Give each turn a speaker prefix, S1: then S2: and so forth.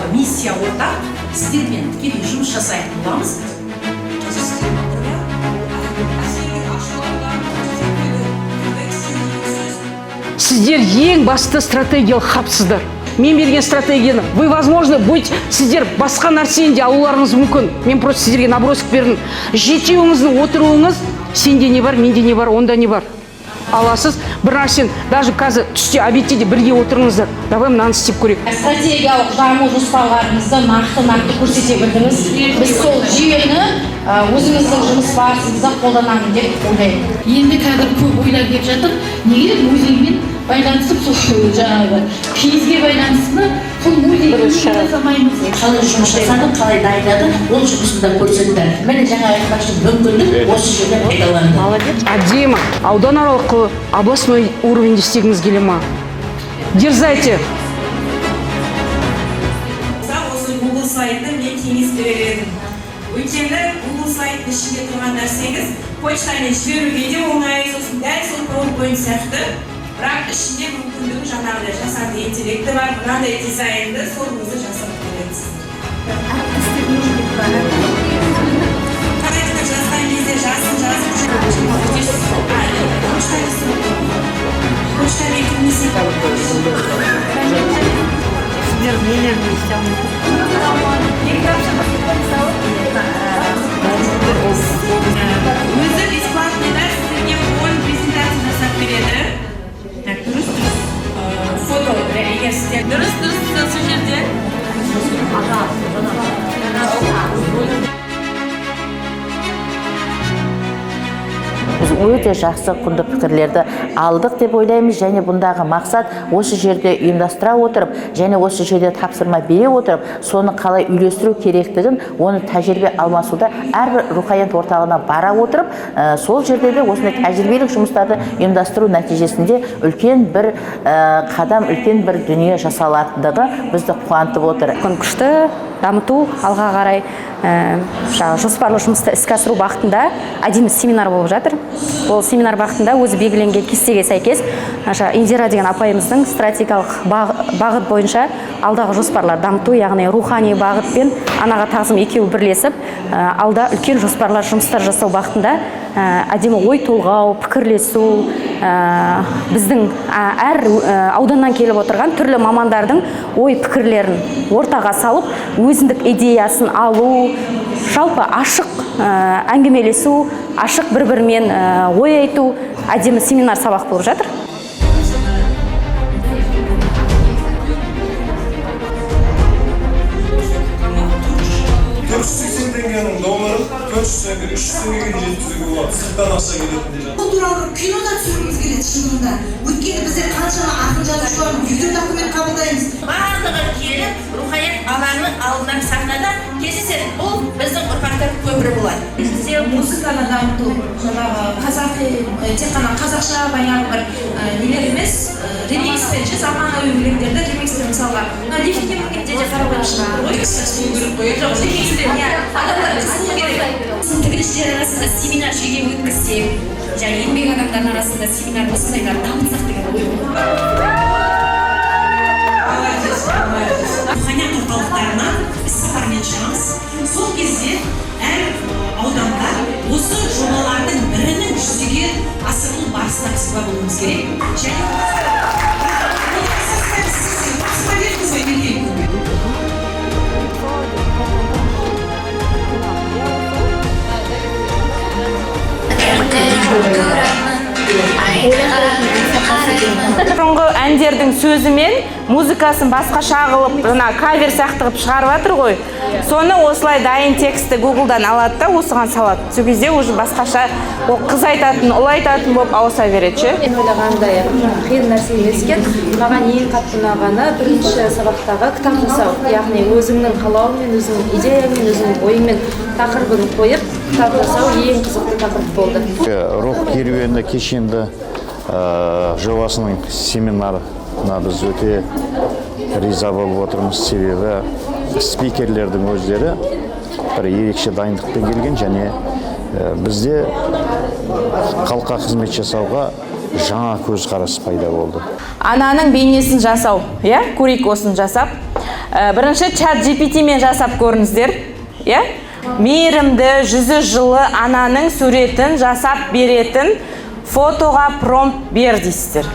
S1: Жалпы миссия ортақ, сіздермен тікелей жұмыс жасайтын боламыз.
S2: Сіздер ең басты стратегиялық хабсыздар. Мен берген стратегияны вы, возможно, будете, сіздер басқа нәрсені де алуларыңыз мүмкін. Мен просто сіздерге набросок бердім. Жетеуіңіздің отыруыңыз, сенде не бар, менде не бар, онда не бар, аласыз бір нәрсені. Даже қазір түсте, обедте де бірге отырыңыздар, давай мынаны істеп көрейік.
S3: Стратегиялық даму жоспарларымызды нақты-нақты көрсете білдіңіз. Біз сол жүйені өзіміздің жұмыс барысымызда қолданамын деп ойлаймын.
S4: Енді қазір көп ойлар келіп жатыр: неге музеймен байланысып, сол жаңағы киізге байланысты сол музейді неге жасамаймыз?
S5: Қалай жұмыс жасады, қалай дайындады, ол жұмысын да көрсетті. Міне, жаңа айтпақшы, мүмкіндік осы жерде пайдаланды.
S2: Әдемі ауданаралық қылып, областной уровеньде істегіңіз келе ма? Дерзайте!
S6: Осы Google сайтты мен кеңес берер едім, өйткені Google сайттың ішінде тұрған нәрсеңіз почтамен жіберуге де оңай. Сосын дәл сол PowerPoint сияқты, бірақ ішінде мүмкіндігі, жаңағыдай жасанды интеллекті бар, мынандай дизайнды сол өзі жасап береді сізге. Проектті жазған кезде жасын жазып, почтамен кірмесе.
S7: Сіздер нелерін істей алмайсыз?
S6: Екі тапсырма. Өзі бесплатный да, сіздерге 10 презентация жасап береді. Так, дұрыс, дұрыс. Фото, егер сіздер дұрыс, дұрыс, сол жерде.
S5: Біз өте жақсы, құнды пікірлерді алдық деп ойлаймыз. Және бұндағы мақсат осы жерде ұйымдастыра отырып және осы жерде тапсырма бере отырып, соны қалай үйлестіру керектігін, оны тәжірибе алмасуда әрбір руханият орталығына бара отырып, сол жерде де осындай тәжірибелік жұмыстарды ұйымдастыру нәтижесінде үлкен бір қадам, үлкен бір дүние жасалатындығы бізді қуантып отыр.
S8: Күн күшті дамыту, алға қарай жаңағы жоспарлы жұмысты іске асыру бағытында әдемі семинар болып жатыр. Ол семинар бағытында өзі белгіленген кестеге сәйкес жаңағы Индира деген апайымыздың стратегиялық бағыт бойынша алдағы жоспарлар дамыту, яғни рухани бағыт пен анаға тағзым екеуі бірлесіп, алда үлкен жоспарлар, жұмыстар жасау бағытында әдемі ой толғау, пікірлесу, біздің әр ауданнан келіп отырған түрлі мамандардың ой пікірлерін ортаға салып, өзіндік идеясын алу, жалпы ашық әңгімелесу, ашық бір бірімен ой айту, әдемі семинар сабақ болып жатыр.
S9: 480 теңгенің долларын 400 теңге, 300 теңгеге жеткізуге болады, сырттан ақша келетіндей.
S10: Бұл туралы бір кино да түсіргіміз келеді шынында, өйткені біздер қаншама ақын жазушылардың видео документ қабылдаймыз.
S5: Барлығы келіп, руханият алаңының алдынан сахнада кездеседі. Бұл біздің ұрпақтар көпірі болады.
S6: Бізде музыканы дамыту, жаңағы қазақи, тек қана қазақша баяғы бір нелер емес, ремикспен ше, заманауи өлеңдерді ремикспен. Мысалға, мына лифтке мінгенде де қарап шығып тұр ғой. Жоқ, ремикспен, иә, адамдар қызығу керек.
S8: Тігіншілер арасында семинар жиі өткізсек және еңбек адамдарының арасында семинар, осындайлар дамытсақ деген ой болды.
S6: Молодец, молодец. Руханият орталықтарына іс сапармен шығамыз. Сол кезде әр ауданда осы жобалардың бірінің жүзеге асырылу барысына біз куә болуымыз керек. Және тапсырма бердіңіз ғой неге?
S7: Бұрынғы әндердің сөзі мен музыкасын басқаша қылып, мына кавер сияқты қылып шығарып жатыр ғой. Соны осылай дайын текстті Гуглдан алады да, осыған салады. Сол кезде уже басқаша, ол қыз айтатын, ұл айтатын болып ауыса береді ше.
S11: Мен ойлағандай қиын нәрсе емес екен. Маған ең қатты ұнағаны бірінші сабақтағы кітап жасау, яғни өзіңнің қалауыңмен, өзіңнің идеяңмен, өзіңнің ойыңмен тақырыбын қойып кітап жасау ең қызықты тақырып болды.
S12: Рух керуені кешенді жобасының семинарына біз өте риза болып отырмыз, себебі спикерлердің өздері бір ерекше дайындықпен келген және бізде халыққа қызмет жасауға жаңа көзқарас пайда болды.
S7: Ананың бейнесін жасау, иә, көрейік осыны жасап. Бірінші чат GPT мен жасап көріңіздер, иә. Мейірімді, жүзі жылы ананың суретін жасап беретін фотоға промпт бер дейсіздер.